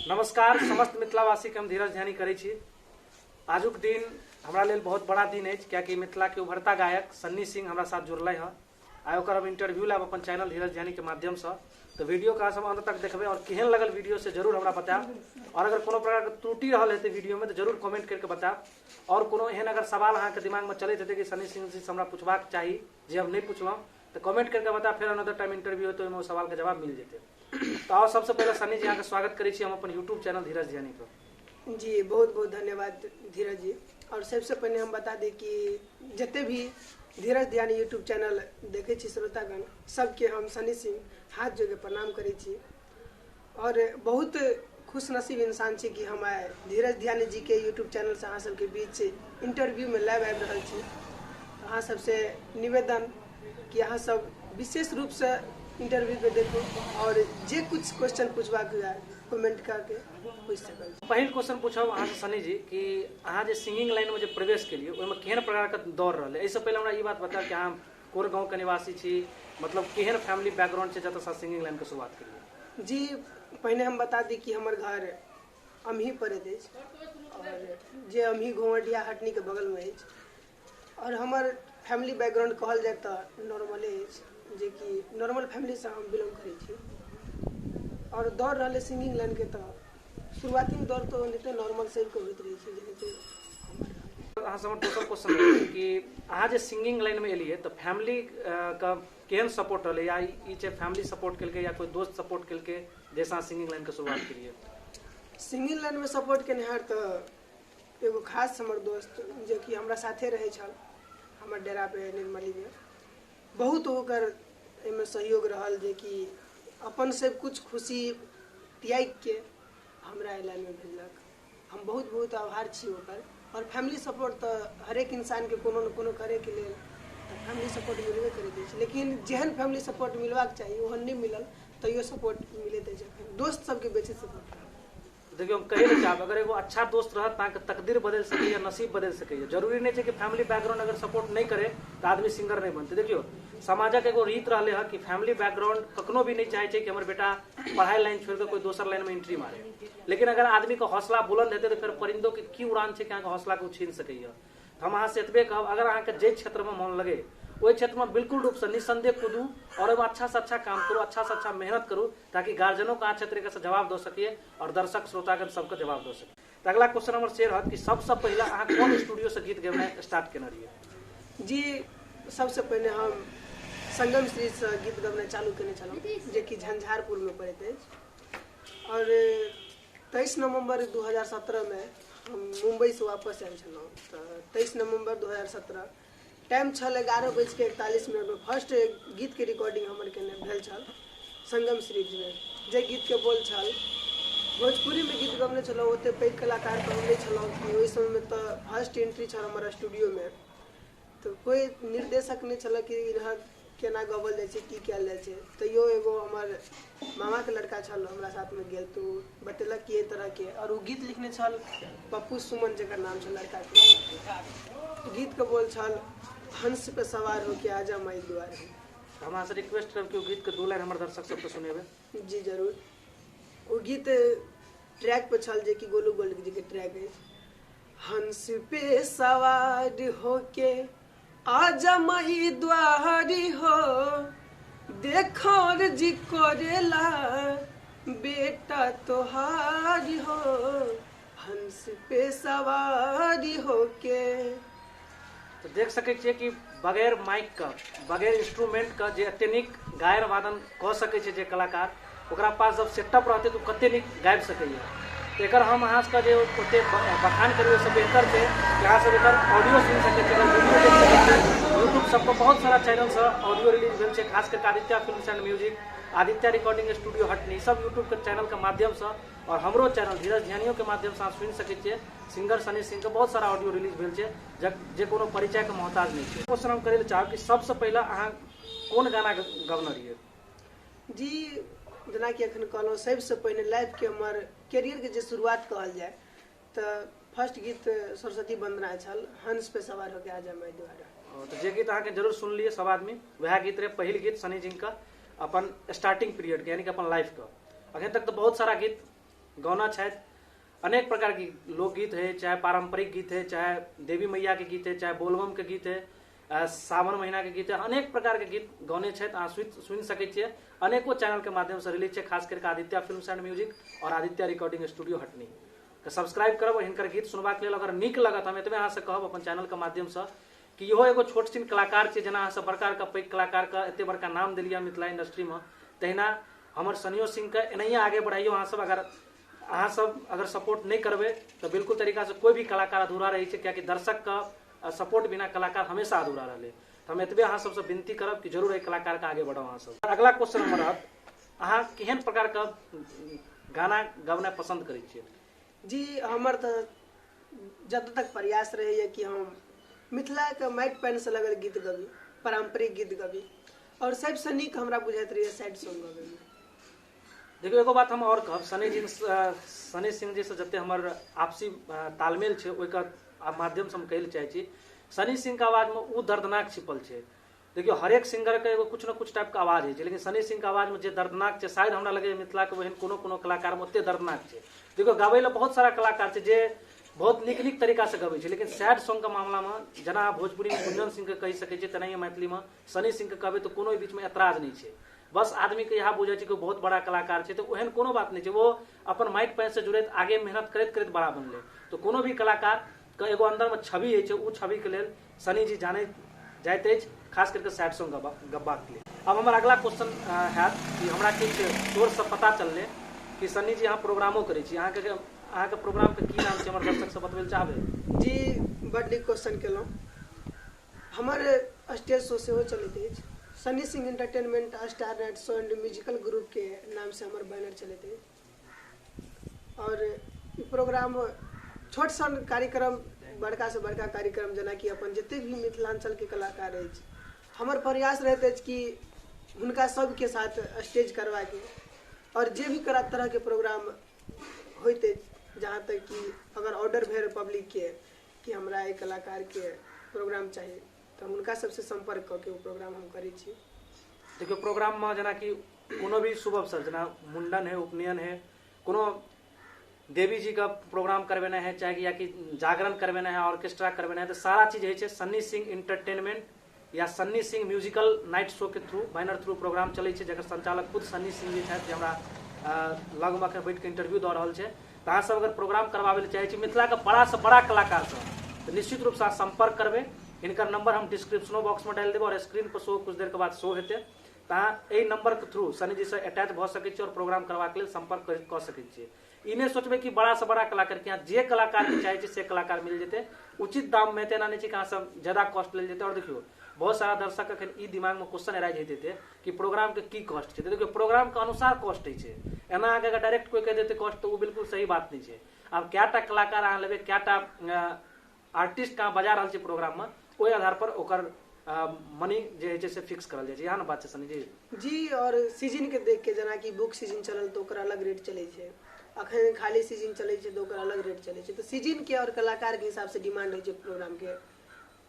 नमस्कार समस्त मिथिलावासी के हम धीरज ध्यानी करै छी। आजुक दिन हमरा लेल बहुत बड़ा दिन अछि, कियाकि मिथिला के उभरता गायक सन्नी सिंह हमरा साथ जुड़लै हँ। आइ ओकर हम इंटरव्यू लायब अपन चैनल धीरज ध्यानी के माध्यम से। तो वीडियो के अहाँ सब अंत तक देखबै और केहन लगल वीडियो से जरूर हमरा बतायब। और अगर कोनो प्रकार के त्रुटि रहल हेतै वीडियो में तो जरूर कमेंट करके बतायब। और कोनो एहन अगर सवाल अहाँके दिमाग में चलैत हेतै कि सन्नी सिंह जी से हमरा पूछबाक चाही जे हम नहीं पूछलहुँ, तो कमेंट करके बतायब। फेर अनदर टाइम इंटरव्यू हेतै ओहिमे ओ सवाल के जवाब मिल जेतै। तो आओ सबसे पहले सन्नी जी अहाँके स्वागत करै छी हम अपन यूट्यूब चैनल धीरज ध्यानी पर। जी बहुत बहुत धन्यवाद धीरज जी। और सबसे पहले हम बता दी कि जते भी धीरज ध्यानी यूट्यूब चैनल देखे छी श्रोतागण सबके हम सन्नी सिंह हाथ जोड़ के प्रणाम करै छी। और बहुत खुश नसीब इंसान छी कि हम आइ धीरज ध्यानी जी के यूट्यूब चैनल से अहाँ सबके बीच इंटरव्यू में लाइव आबि रहल छी। अहाँ सबसे निवेदन कि अहाँ सब विशेष रूप से इंटरव्यू के देखो और जे कुछ क्वेश्चन पूछबाक हुए कमेंट करके पूछ सकल छी। पहिल क्वेश्चन पूछब अहाँ से सन्नी जी कि अहाँ जे सिंगिंग लाइन में जे प्रवेश केलियै ओहिमे केहन प्रकार के दौर रहलै? एहिसँ पहिले हमरा ई बात बताउ कि अहाँ कोन गाँव के निवासी छी, मतलब केहन फैमिली बैकग्राउंड छै जतऽ से सिंगिंग लाइन के शुरुआत केलियै? जी पहिने हम बता दी कि हमर घर अमही पड़ैत अछि और जे अमही घोवटिया हटनी के बगल में अछि। और हमर फैमिली बैकग्राउंड कहल जाय तऽ नॉर्मले अछि, जे कि नॉर्मल फैमिली से हम बिलोंग करै छी। और दौड़ रहलै सिंगिंग लाइन के तऽ शुरुआती में दौड़ तऽ ओनाहिते नॉर्मल सबके होइत रहै छै जेनाहिते हमर। अहाँ से हमर दोसर क्वेश्चन रहै कि अहाँ जे सिंगिंग लाइन में एलियै तऽ फैमिली के केहन सपोर्ट रहलै, या ई छै फैमिली सपोर्ट केलकै या कोई दोस्त सपोर्ट केलकै जैसे अहाँ सिंगिंग लाइन के शुरुआत केलियै? सिंगिंग लाइन में सपोर्ट केनिहार तऽ एगो खास हमर दोस्त जे कि हमरा साथे रहै छल हमर डेरा पे निर्मली में, बहुत ओकर एहिमे सहयोग रहल जे कि अपन सब कुछ खुशी त्याग के हमरा एहि लाइन में भेजलक। हम बहुत बहुत आभार छी ओकर। और फैमिली सपोर्ट तऽ हरेक इंसान के कोनो न कोनो करे के लेल तऽ फैमिली सपोर्ट मिलबे करैत अछि, लेकिन जेहन फैमिली सपोर्ट मिलबाक चाही ओहन नहि मिलल, तैयो सपोर्ट मिलैत अछि। एखन दोस्त सबके बेसी सपोर्ट रहल। देखियौ हम कहै लए चाहब अगर एगो अच्छा दोस्त रहत तऽ अहाँके तकदीर बदलि सकैए, नसीब बदलि सकैए। जरूरी नहि छै कि फैमिली बैकग्राउंड अगर सपोर्ट नहि करे तऽ आदमी सिंगर नहि बनतै। देखियौ समाजक एगो रीत रहलै हँ कि फैमिली बैकग्राउंड कखनो भी नहि चाहै छै कि हमर बेटा पढ़ाई लाइन छोड़ि कऽ कोई दोसर लाइन में एंट्री मारे, लेकिन अगर आदमी के हौसला बुलंद हेतै तऽ फेर परिंदो के की उड़ान छै कि अहाँके हौसला के ओ छीन सकैए। तऽ हम अहाँ से एतबे कहब, अगर अहाँके जाहि क्षेत्र में मन लगे ओहि क्षेत्र में बिल्कुल रूप से निसंदेह कूदू और ओहिमे अच्छा से अच्छा काम करू, अच्छा से अच्छा मेहनत करू, ताकि गार्जियनों के अहाँ क्षेत्र से जवाब दऽ सकिए और दर्शक श्रोतागण सबके जवाब दऽ सकिए। तऽ अगला क्वेश्चन हमर से रहत कि सबसँ पहिले अहाँ कोन स्टूडियो से गीत गेनाइ स्टार्ट केने रहियै? जी सबसे पहिने हम संगम श्री से गीत गबनाइ चालू केने छलहुँ जे कि झंझारपुर में पड़ैत अछि। और 23 नवम्बर 2017 में हम मुंबई से वापस आयल छलहुँ। तऽ 23 नवम्बर 2017 टाइम छल 11:41 में फर्स्ट गीत के रिकॉर्डिंग हमर केने भेल छल संगम सीरीज में, जे गीत के बोल छल भोजपुरी में गीत गबने छलहुँ। ओते पैघ कलाकार तऽ हम नहि छलहुँ कि ओहि समय में तऽ फर्स्ट एंट्री छल हमर स्टूडियो में, तऽ कोई निर्देशक नहि छल कि यहाँ केना गबल जाइ छै की कयल जाइ छै। तैयो एगो हमर मामा के लड़का छल हमरा साथ में गेल तऽ ओ बतेलक कि एहि तरह के, और ओ गीत लिखने छल पप्पू सुमन जकर नाम छल लड़का के। गीत के बोल छल हंस पे सवार हो के आजा माई द्वार हो। हम अहाँ से रिक्वेस्ट करब कि ओ गीत के दू लाइन हमर दर्शक सबके सुनेबै। जी जरूर। ओ गीत ट्रैक पे छल जे कि गोलू गोल्ड जी के ट्रैक अछि। हंस पे सवार होके आजा माई द्वारी हो, देखो जी करेला बेटा तोहारी हो, हंस पे सवारी होके। तो देख सकै छियै कि बगैर माइक के बगैर इंस्ट्रूमेंट के जे एते नीक गायन वादन कऽ सकै छै जे कलाकार, ओकरा पास जब सेटअप रहतै तऽ ओ कते नीक गाबि सकैए। तऽ एकर हम अहाँ सबके जे ओते बखान करियौ ओहिसँ बेहतर छै कि अहाँ सब एकर ऑडियो सुनि सकै छियै, एकर वीडियो देख सकै छियै। यूट्यूब सब पर बहुत सारा चैनल सँ ऑडियो रिलीज भेल छै, खास करके Aditya films and music, Aditya recording studio Hatni, सब यूट्यूब के चैनल के माध्यम सँ और हमरो चैनल धीरज ध्यानियो के माध्यम सँ अहाँ सुनि सकै छियै। सिंगर सनी सिंह के बहुत सारा ऑडियो रिलीज भेल छै जे कोनो परिचय के मोहताज नहि छै। क्वेश्चन हम करै लए चाहब कि सबसँ पहिले अहाँ कोन गाना गबने रहियै? जी जेनाकि एखन कहलहुँ सबसँ पहिने लाइफ के हमर कैरियर के जे शुरुआत कहल जाय तऽ फर्स्ट गीत सरस्वती वंदना छल हंस पे सवार होके आजा माई द्वारा। तऽ जे गीत अहाँके जरूर सुनलियै सब आदमी वएह गीत रहे पहिल गीत सनी सिंह के अपन स्टार्टिंग पीरियड के, यानी कि अपन लाइफ के। अखन तक तऽ बहुत सारा गीत गौना छथि। अनेक प्रकार के लोकगीत है, चाहे पारंपरिक गीत है, चाहे देवी मैया के गीत है, चाहे बोलबम के गीत है, सावन महीना के गीत है, अनेक प्रकार के गीत गौने छथि। अहाँ सुनि सकै छियै। अनेको चैनल के माध्यम से रिलीज छै, खास करके आदित्य फिल्म्स एंड म्यूजिक और आदित्य रिकॉर्डिंग स्टूडियो हटनी के सब्सक्राइब करब और हिनकर गीत सुनबाक लेल अगर नीक लगत, हम एतबे अहाँसँ कहब अपन चैनल के माध्यम से कि इहो एगो छोट छिन कलाकार छै, जेना अहाँसँ बड़का बड़का पैघ कलाकार के एते बड़का नाम देलियै मिथिला इंडस्ट्री में, तहिना हमर सनियो सिंह के एनाहिए आगे बढ़ाइयो। अहाँ सब अगर सपोर्ट नहीं करबै तो बिल्कुल तरीका से कोई भी कलाकार अधूरा रहै छै, कियाकि दर्शक का सपोर्ट बिना कलाकार हमेशा अधूरा रहलै। तो हम एतबे अहाँ सबसे विनती करब कि जरूर एहि कलाकार के आगे बढ़ाओ अहाँ सब। अगला क्वेश्चन हमर रहत, अहाँ केहन प्रकार के गाना गबनाइ पसंद करै छियै? जी, हमर तऽ जतऽ तक प्रयास रहैए कि हम मिथिलाके माटि पानिसँ लगल गीत गबी, पारम्परिक गीत गबी, और सबसँ नीक हमरा बुझाइत रहैए सैड सॉन्ग गबैमे। देखियौ, एगो बात हम और कहब, सनी सिंह जी से जते हमर आपसी तालमेल छै ओहिके माध्यम से हम कहै लए चाहै छी, सनी सिंह के आवाज में उ दर्दनाक छिपल छै। देखियौ, हरेक सिंगर के एगो कुछ न कुछ टाइप के आवाज होइ छै, लेकिन सनी सिंह के आवाज में जे दर्दनाक छै, शायद हमरा लगैए मिथिला के ओहन कोनो कोनो कलाकार में ओते दर्दनाक छै। देखियौ, गाबै लए बहुत सारा कलाकार छै जे बहुत नीक नीक तरीका से गबै छै, लेकिन सैड सॉन्ग के मामला में जेना भोजपुरी में गुंजन सिंह के कहि सकै छियै, तेनाहिए मैथिली में सनी सिंह के कहबै तऽ कोनो बीच में ऐतराज नहि छै। बस आदमी के इएह बुझै छै कि बहुत बड़ा कलाकार छै, तऽ ओहन कोनो बात नहि छै। वो अपन माटि पानि से जुड़ैत आगे मेहनत करैत करैत बड़ा बनलै। तऽ कोनो भी कलाकार के एगो अंदर में छवि होइ छै, ओ छवि के लेल सनी जी जानै जाइत अछि, खास करके सैड सॉन्ग गबबाक लेल। अब हमर अगला क्वेश्चन हैत कि हमरा किछु सोर्स से पता चललै कि सनी जी अहाँ प्रोग्रामो करै छी, अहाँके प्रोग्राम के की नाम छै, हमर दर्शक से बतबै लए चाहबै? जी, बड नीक क्वेश्चन केलहुँ। हमर स्टेज शो सेहो चलैत अछि, Sunny Singh entertainment star night show and musical group के नाम से हमर बैनर चलैत अछि। और ई प्रोग्राम छोट सन कार्यक्रम, बड़का से बड़का कार्यक्रम, जेनाकि अपन जतेक भी मिथिलांचल के कलाकार अछि, हमर प्रयास रहैत अछि कि हुनका सबके साथ स्टेज करबाके, और जे भी तरह के प्रोग्राम होइत अछि, जहाँ तक कि अगर ऑर्डर भेल पब्लिक के कि हमरा एहि कलाकार के प्रोग्राम चाही, तऽ हुनका सबसे संपर्क कऽ के ओ प्रोग्राम हम करै छी। देखियौ, प्रोग्राम में जेनाकि कोनो भी शुभ अवसर, जेना मुंडन है, उपनयन है, कोनो देवी जी का प्रोग्राम करवेना है, चाहे या कि जागरण करवेना है, ऑर्केस्ट्रा करवेना है, तो सारा चीज होइ छै सन्नी सिंह एंटरटेनमेंट या Sunny Singh musical night show के थ्रू, बैनर थ्रू प्रोग्राम चलै छै, जकर संचालक खुद सन्नी सिंह जी छथि, जे हमरा लगमे अखन बैठ के इंटरव्यू दऽ रहल छै। तऽ अहाँ सब अगर प्रोग्राम करबाबै लए चाहै छी मिथिला के बड़ा से बड़ा कलाकार सब, तऽ निश्चित रूप से अहाँ संपर्क करबै। हिनकर नंबर हम डिस्क्रिप्शनो बॉक्स में डालि देबै और स्क्रीन पर शो कुछ देर के बाद शो हेतै, तऽ अहाँ एहि नंबर के थ्रू सनी जी से अटैच भऽ सकै छी और प्रोग्राम करबाक लेल संपर्क कऽ सकै छियै। ई नहि सोचबै कि बड़ा से बड़ा कलाकार, कि अहाँ जे कलाकार के चाहै छी से कलाकार मिल जेतै उचित दाम में, एना नहि छै कि अहाँ सब ज्यादा कॉस्ट लेल जेतै। और देखियौ, बहुत सारा दर्शक अखन ई दिमाग में क्वेश्चन एराइज होइत हेतै कि प्रोग्राम के की कॉस्ट छै। देखियौ, प्रोग्राम के अनुसार कॉस्ट होइ छै, एना अहाँके अगर डायरेक्ट कोइ कहि देतै कॉस्ट तऽ ओ बिल्कुल सही बात नहि छै। आब कएटा कलाकार अहाँ लेबै, कएटा आर्टिस्ट अहाँ बजा रहल छी प्रोग्राम में, ओहि आधार पर ओकर मनी जे होइ छै से फिक्स करल जाइ छै। इएह ने बात छै सनी जी? जी, और सीजन के देख के, जेनाकि बुक सीजन चलल तऽ ओकर अलग रेट चलै छै, अखन खाली सीजन चलै छै तऽ ओकर अलग रेट चलै छै। तऽ सीजन के और कलाकार के हिसाब से डिमांड होइ छै प्रोग्राम के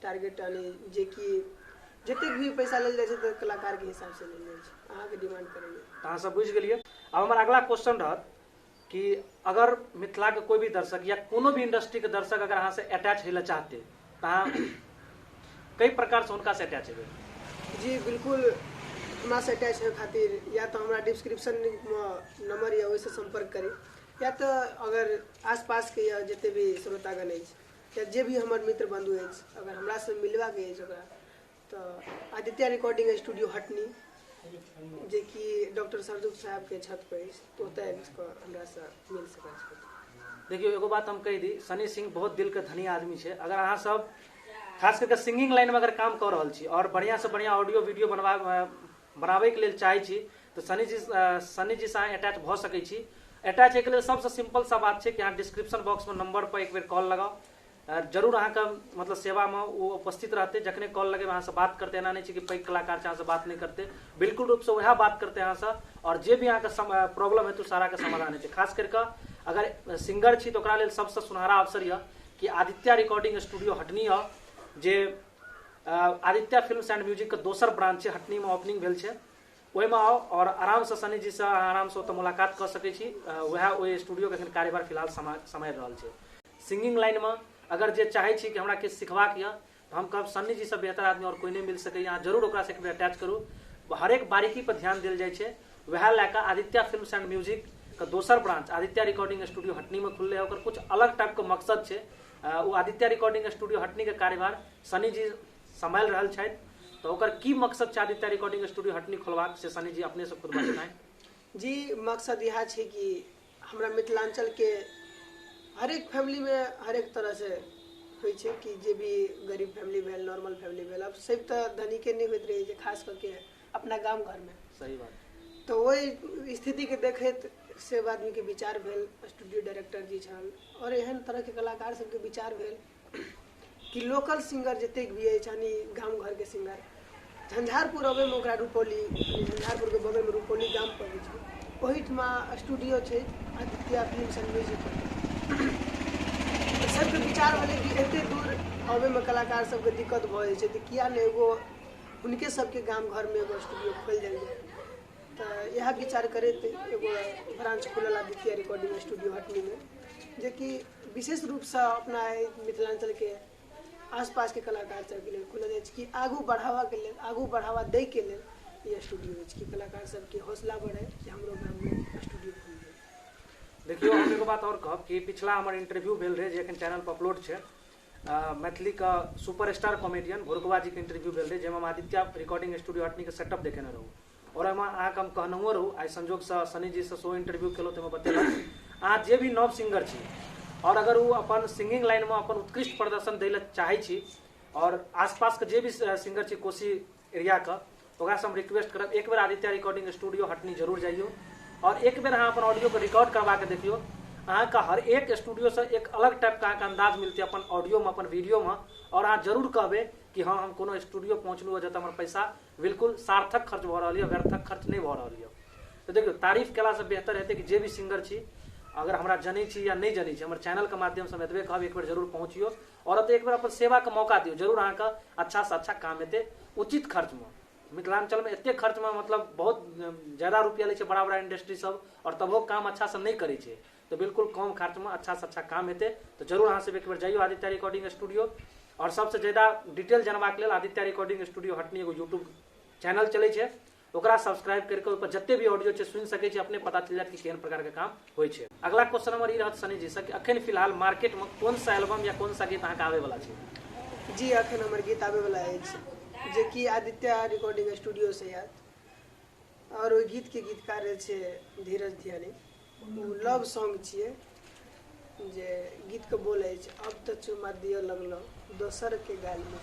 टारगेट, यानी जेकि जतेक भी पैसा लेल जाइ छै तऽ कलाकार के हिसाब से लेल जाइ छै, अहाँके डिमांड करैए। तऽ अहाँ सब बुझि गेलियै। आब हमर अगला क्वेश्चन रहत कि अगर मिथिला के कोई भी दर्शक या कोनो भी इंडस्ट्री के दर्शक अगर अहाँ से अटैच होइ लए चाहते तऽ अहाँ कई प्रकार से हुनका से अटैच हेबै? जी बिल्कुल, हमरा से अटैच होय खातिर या तऽ हमरा डिस्क्रिप्शन में नंबर या ओहिसँ संपर्क करी, या तऽ अगर आसपास के या जते भी श्रोतागण अछि या जे भी हमर मित्र बंधु अछि, अगर हमरा से मिलबाक अछि ओकरा, तऽ आदित्य रिकॉर्डिंग स्टूडियो हटनी, जेकि डॉक्टर सरजुग साहब के छत पर अछि, तऽ ओतय आबि कऽ हमरा से मिल सकैत छथि। देखियौ, एगो बात हम कहि दी, सनी सिंह बहुत दिल के धनी आदमी छै। अगर अहाँ सब खास करके सिंगिंग लाइन में अगर काम कऽ रहल छी और बढ़िया से बढ़िया ऑडियो वीडियो बनाबै के लेल चाहै छी तऽ सनी जी से अहाँ अटैच भऽ सकै छी। अटैच होइके लेल सबसँ सिंपल सा बात छै कि अहाँ डिस्क्रिप्शन बॉक्स में नंबर पर एक बेर कॉल लगाउ, जरूर अहाँके मतलब सेवा में ओ उपस्थित रहतै। जखने कॉल लगेबै अहाँसँ बात करतै, एना नहि छै कि पैघ कलाकार छै अहाँसँ बात नहि करतै, बिल्कुल रूपसँ वएह बात करतै अहाँसँ, और जे भी अहाँके प्रॉब्लम हेतै साराके समाधान हेतै। खास करिकऽ अगर सिंगर छी तऽ ओकरा लेल सबसँ सुनहरा अवसर यऽ कि आदित्य रिकॉर्डिंग स्टूडियो हटनी यऽ, जे आदित्य फिल्म्स एंड म्यूजिक के दोसर ब्रांच छै, हटनी में ओपनिंग भेल छै, ओहिमे आउ और आरामसँ सनी जीसँ आरामसँ ओतऽ मुलाकात कऽ सकै छी। वएह ओहि स्टूडियोके एखन कार्यभार फिलहाल सम्हारि रहल छै। सिंगिंग लाइनमे अगर जे चाहै छी कि हमरा किछु सिखबाक यऽ तऽ हम कहब सन्नी जीसँ बेहतर आदमी आओर कोइ नहि मिल सकैए। अहाँ जरूर ओकरासँ एक बेर अटैच करू, हरेक बारीकी पर ध्यान देल जाइ छै। वएह लए कऽ आदित्य फिल्म्स एंड म्यूजिक के दोसर ब्रांच आदित्य रिकॉर्डिंग स्टूडियो हटनी में खुलले है। ओकर कुछ अलग टाइप के मकसद छै। ओ आदित्य रिकॉर्डिंग स्टूडियो हटनी के कार्यभार सनी जी सम्हालि रहल छथि। तऽ ओकर की मकसद छै आदित्य रिकॉर्डिंग स्टूडियो हटनी खोलबाक, से सनी जी अपने से खुद बतेतानि। जी, मकसद इएह छै कि हमरा मिथिलांचल के हरेक फैमिली में हरेक तरह से होइ छै कि जे भी गरीब फैमिली भेल, नॉर्मल फैमिली भेल, अब सब तऽ धनिके नहि होइत रहै छै, खास करके अपना गाम घरमे। सही बात। तऽ ओहि स्थितिके देखैत सब आदमीके विचार भेल, स्टूडियो डायरेक्टर जी छल और एहन तरहके कलाकार सबके विचार भेल कि लोकल सिंगर जतेक भी अछि, यानी गाम घरके सिंगर, झंझारपुर अबैमे ओकरा रुपौली, झंझारपुरके बगलमे रुपौली गाम पड़ै छै, ओहिठमा स्टूडियो छै आदित्य फिल्म्स एंड म्यूजिक। सबके विचार भेलै कि एते दूर अबैमे कलाकार सबके दिक्कत भऽ जाइ छै, तऽ किया नहि एगो हुनके सबके गाम घरमे एगो स्टूडियो खोलि देल जाय। तऽ इएह विचार करैत एगो ब्रांच खुलल आदित्य रिकॉर्डिंग स्टूडियो हटनीमे, जेकि विशेष रूपसँ अपना मिथिलांचलके आसपासके कलाकार सबके लेल खुलल अछि कि आगू बढ़ावाके लेल, आगू बढ़ावा दैके लेल ई स्टूडियो अछि कि कलाकार सबके हौसला बढ़े कि हमरो गाममे स्टूडियो खुलि जाय। देखियौ, हम एगो बात आओर कहब कि पिछला हमर इंटरव्यू भेल रहै जे एखन चैनल पर अपलोड छै, मैथिलीके सुपरस्टार कॉमेडियन भोरकवा जीके इंटरव्यू भेल रहै, जाहिमे हम आदित्य रिकॉर्डिंग स्टूडियो हटनीके सेटअप देखेने रहू और ओहिमे अहाँके हम कहनहुँ रहू। आइ संजोगसँ सनी जीसँ सेहो इंटरव्यू केलहुँ तऽ ओहिमे बतेलक अहाँ जे भी नव सिंगर छी और अगर ओ अपन सिंगिंग लाइनमे अपन उत्कृष्ट प्रदर्शन दै लए चाहै छी और आसपासके जे भी सिंगर छी कोसी एरियाके, ओकरासँ हम रिक्वेस्ट करब एक बेर आदित्य रिकॉर्डिंग स्टूडियो हटनी जरूर जाइयो और एक बेर अहाँ अपन ऑडियोके रिकॉर्ड करबाके देखियौ। अहाँके हर एक स्टूडियोसँ एक अलग टाइपके अहाँके अंदाज मिलतै अपन ऑडियोमे, अपन वीडियोमे, और अहाँ जरूर कहबै कि हाँ हम कोनो स्टूडियो पहुँचलहुँ जतऽ हमर पैसा बिल्कुल सार्थक खर्च भऽ रहल यऽ, व्यर्थक खर्च नहि भऽ रहल यऽ। तऽ देखियौ, तारीफ केलासँ बेहतर हेतै कि जे भी सिंगर छी, अगर हमरा जनै छी या नहि जनै छी, हमर चैनलके माध्यमसँ हम एतबे कहब एक बेर जरूर पहुँचियौ और ओतऽ एक बेर अपन सेवाके मौका दियौ, जरूर अहाँके अच्छासँ अच्छा काम हेतै उचित खर्चमे। मिथिलांचलमे एतेक खर्चमे मतलब बहुत ज्यादा रुपया लै छै बड़ा बड़ा इंडस्ट्री सब और तबो काम अच्छासँ नहि करै छै, तऽ बिल्कुल कम खर्चमे अच्छासँ अच्छा काम हेतै। तऽ जरूर अहाँ सब एक बेर जाइयौ आदित्य रिकॉर्डिंग स्टूडियो। और सबसँ ज्यादा डिटेल जानबाक लेल आदित्य रिकॉर्डिंग स्टूडियो हटनी एगो यूट्यूब चैनल चलै छै, ओकरा सब्सक्राइब करके ओहि पर जते भी ऑडियो छै सुनि सकै छी, अपने पता चलि जायत कि केहन प्रकार के काम होइ छै। अगला क्वेश्चन हमर ई रहत सनी जी से कि अखन फिलहाल मार्केट में कौन सा एल्बम या कौन सा गीत अहाँके आबै वाला छै? जी, अखन हमर गीत आबै वाला अछि जेकि आदित्य रिकॉर्डिंग स्टूडियो से आयत और ओहि गीत के गीतकार छै धीरज धियानी। ओ लव सॉन्ग छियै जे गीत के बोल अछि अब तऽ चुमा दिअ लगलो दोसर के गाल में,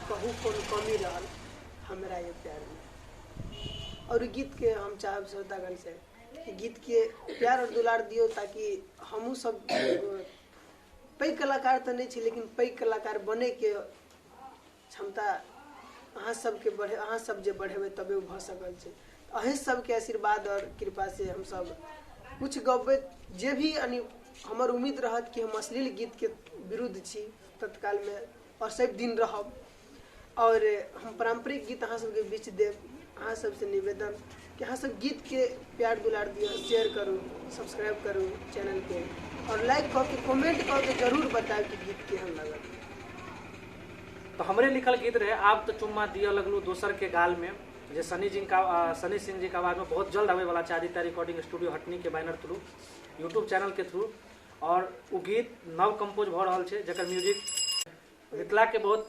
कहू कोन कमी रहल हमरा ये प्यार में। और गीत के हम चाहब श्रोतागण से कि गीत के प्यार और दुलार दियौ ताकि हमहूँ सब पैघ कलाकार तऽ नहि छी, लेकिन पैघ कलाकार बने के क्षमता अहाँ सबके बढ़े, अहाँ सब जे बढ़ेबै तबे ओ भऽ सकल छै। अहीं सबके आशीर्वाद और कृपा से हम सब कुछ गबै जे भी, यानी हमर उम्मीद रहत कि हम अश्लील गीत के विरुद्ध छी तत्काल में और सब दिन रहब और हम पारंपरिक गीत अहाँ सबके बीच देब। अहाँ सबसे निवेदन कि अहाँ सब गीत के प्यार दुलार दिअ, शेयर करू, सब्सक्राइब करू चैनल के और लाइक कऽ के कमेंट कऽ के जरूर बतायब कि गीत केहन लगल। तो हमरे लिखल गीत रहे आब तो चुम्मा दिया लगलू दोसर के गाल में, जे सनी जी का सनी सिंह जी का आवाज में बहुत जल्द आवे वाला छै आदित्य रिकॉर्डिंग स्टूडियो हटनी के बैनर थ्रू, यूट्यूब चैनल के थ्रू। और ओ गीत नव कंपोज भऽ रहल छै जकर म्यूजिक मिथिला के बहुत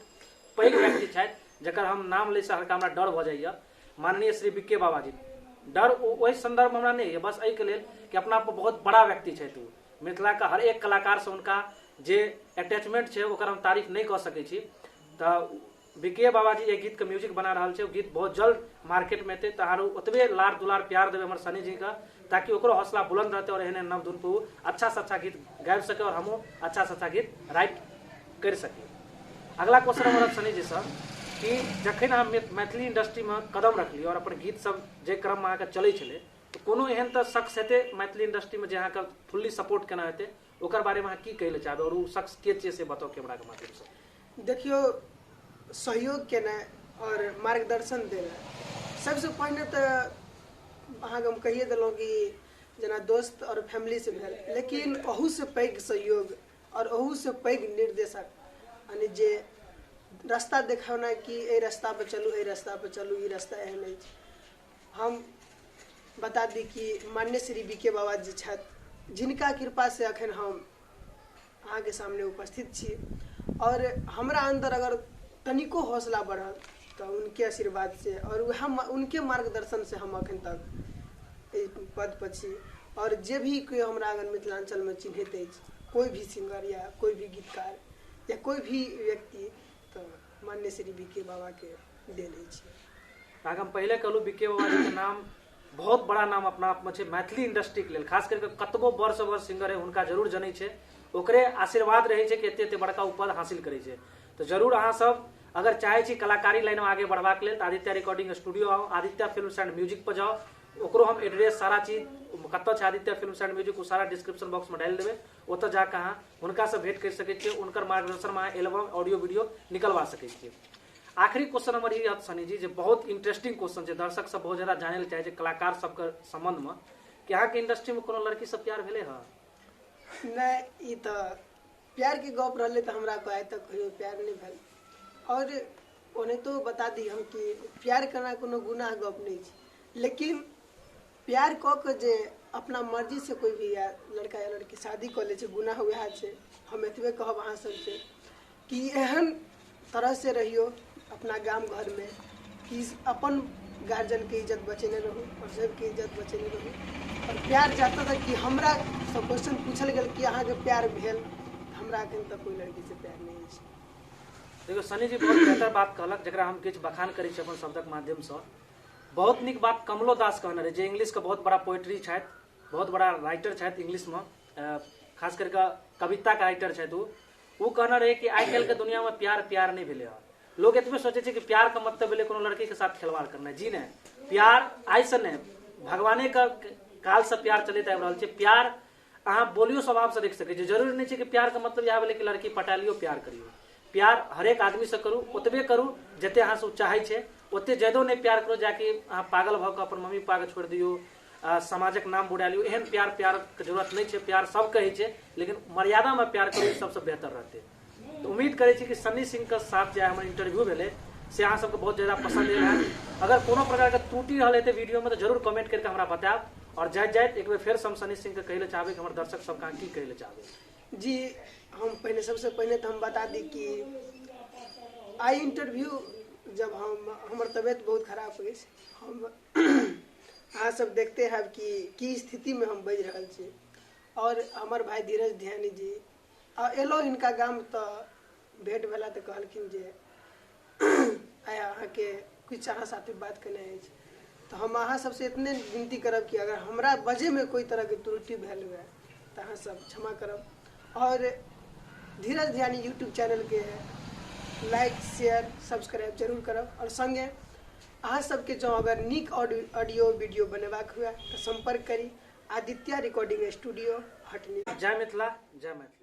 पैघ व्यक्ति छथि जकर हम नाम लै से हल्का हमरा डर भऽ जाइए, माननीय श्री बी के बाबा जी। डर ओहि संदर्भ में हमरा नहीं है, बस एहिके लेल कि अपना आप बहुत बड़ा व्यक्ति छथि ओ। मिथिला के हर एक कलाकार से उनका जे अटैचमेंट छै ओकर हम तारीफ नहीं कऽ सकै छी। तऽ बी के बाबा जी एक गीत के म्यूजिक बना रहल छै, ओ गीत बहुत जल्द मार्केट में एतै, तऽ आरो ओतबे लार दुलार प्यार देबै हमर सनी जी के ताकि ओकरो हौसला बुलंद रहतै और एहने नव धुन पर ओ अच्छा से अच्छा गीत गाबि सकै और हमहूँ अच्छा से अच्छा गीत राइट करि सकी। अगला क्वेश्चन हमर सनी जी सर कि जखन अहाँ मैथिली इंडस्ट्री में कदम रखली और अपन गीत सब जे क्रम में अहाँके चलै छलै तऽ कोनो एहन तऽ शख्स हेतै मैथिली इंडस्ट्री में जे अहाँके फुल्ली सपोर्ट केना हेतै, ओकर बारे में अहाँ की कहै लए चाहबै और ओ शख्स के छियै से बताउ कैमरा के माध्यम से। देखियौ, सहयोग केनाइ और मार्गदर्शन देनाइ सबसँ पहिने तऽ अहाँके हम कहिए देलहुँ कि जेना दोस्त और फैमिली से भेल, लेकिन अहूसँ पैघ सहयोग और अहूसँ पैघ निर्देशक यानी जे रास्ता देखौना कि एहि रास्ता पर चलू, एहि रास्ता पर चलू, ई रास्ता एहन अछि। हम बता दी कि मान्य श्री बी के बाबा जी छथि, जिनका कृपा से अखन हम अहाँके सामने उपस्थित छी और हमरा अंदर अगर तनिको हौसला बढ़ल तो उनके आशीर्वाद से और वह उनके मार्गदर्शन से हम अखन तक एहि पद पर छी। और जे भी कोई हमरा अगर मिथिलांचल में चिन्हैत अछि, कोई भी सिंगर या कोई भी गीतकार या कोई भी व्यक्ति, तो मान्य श्री बी के बाबा के देन अछि। अहाँके हम पहिले कहलहुँ, बी के बाबा जी के नाम बहुत बड़ा नाम अपना आप में छै मैथिली इंडस्ट्री के लेल। खास करके कतबो बड़ से बड़ सिंगर है हुनका जरूर जनै छै, ओकरे आशीर्वाद रहै छै कि एते एते बड़का ओ पद हासिल करै छै। तऽ जरूर अहाँ सब अगर चाहै छी कलाकारी लाइन में आगे बढ़बाक लेल तऽ आदित्य रिकॉर्डिंग स्टूडियो आउ, आदित्य फिल्म्स एंड म्यूजिक पर जाओ। ओकरो हम एड्रेस सारा चीज कतऽ छै आदित्य फिल्म्स एंड म्यूजिक, ओ सारा डिस्क्रिप्शन बॉक्स में डालि देबै। ओतऽ जाकऽ अहाँ हुनकासँ भेंट करि सकै छियै, हुनकर मार्गदर्शन में अहाँ एल्बम ऑडियो वीडियो निकलवा सकै छियै। आखिरी क्वेश्चन हमर ई रहत सनी जी, जे बहुत इंटरेस्टिंग क्वेश्चन छै, दर्शक सब बहुत ज्यादा जानै लए चाहै छै कलाकार सबके संबंध में, कि अहाँके इंडस्ट्री में कोनो लड़की सब प्यार भेलै हँ? नहि, ई तऽ प्यार के गप रहलै तऽ हमरा आइ तक कहियो प्यार नहि भेल। और ओनाहितो बता दी हम कि प्यार करना कोनो गुनाह गप नहि छै, लेकिन प्यार कऽ के जे अपना मर्जी से कोई भी या लड़का या लड़की शादी कऽ लै छै, गुनाह वएह छै। हम एतबे कहब अहाँ सबसे कि एहन तरह से रहियो अपना गाम घर में कि अपन गार्जियन के इज्जत बचेने रहू और सबके इज्जत बचेने रहू। और प्यार जाता तक कि हमरा सब क्वेश्चन पूछल गेल कि अहाँके प्यार भेल, हमरा अखन तक कोई लड़की से प्यार नहीं अछि। देखियौ सनी जी बहुत बेहतर बात कहलक, जकरा हम किछु बखान करै छी अपन शब्दक माध्यमसँ। बहुत नीक बात कमलो दास कहने रहै, जे इंग्लिश के बहुत बड़ा पोएट्री छथि, बहुत बड़ा राइटर छथि इंग्लिश में, खास करके कविता के राइटर छथि। ओ कहने रहे कि आइ काल्हि के दुनिया में प्यार प्यार नहीं भेलै हँ। लोग एतबे सोचै छै कि प्यार के मतलब भेलै कोनो लड़की के साथ खिलवाड़ करना। जी नहीं, प्यार आइ से नहीं, भगवाने के काल से प्यार चलैत आबि रहल छै। प्यार अहाँ बोलियो स्वभाव से देख सकै छी, जरूरी नहीं छै कि प्यार के मतलब इएह भेलै कि लड़की पटा लियौ प्यार करियौ। प्यार हरेक आदमी से करू, ओतबे करू जते अहाँ से चाहै छै, ओते ज्यादो नहीं प्यार करू जाकि अहाँ पागल भऽ कऽ अपन मम्मी पापा के छोड़ि दियौ, समाजक नाम बुड़ा लियौ। एहन प्यार प्यार के जरूरत नहीं छै। प्यार सब कहै छै, लेकिन मर्यादा में प्यार करू, सबसे बेहतर रहतै। तो उम्मीद करै छी कि सन्नी सिंह के साथ जे हमर इंटरव्यू भेलै से अहाँ सबके बहुत ज्यादा पसंद आयल हैत। अगर कोनो प्रकार के त्रुटि रहल हेतै वीडियो में तो जरूर कमेंट करके हमरा बतायब। और जाइत जाइत एक बेर फेर हम सन्नी सिंह के कहै लए चाहबै कि हमर दर्शक सबके अहाँ की कहै लए चाहबै? जी, हम पहले सबसे पहले तो हम बता दी कि आई इंटरव्यू जब हम हमर तबियत बहुत खराब अछि, हम अहाँ सब देखते हैं कि की स्थिति में हम बाजि रहल छी। और हमर भाई धीरज ध्यानी जी एलहुँ हिनका गाम तऽ भेंट भेला तऽ कहलखिन जे आइ अहाँके किछु अहाँ साथे बात केनाइ अछि। तऽ हम अहाँ सबसे इतने विनती करब कि अगर हमरा बजैमे कोई तरहके त्रुटि भेल हुए तऽ अहाँ सब क्षमा करब। और धीरज ध्यानी यूट्यूब चैनलके लाइक शेयर सब्सक्राइब जरूर करब। और संगे अहाँ सबके जँ अगर नीक ऑडियो वीडियो बनेबाक हुए तऽ संपर्क करी आदित्य रिकॉर्डिंग स्टूडियो हटनी। जय मिथिला, जय मैथिली।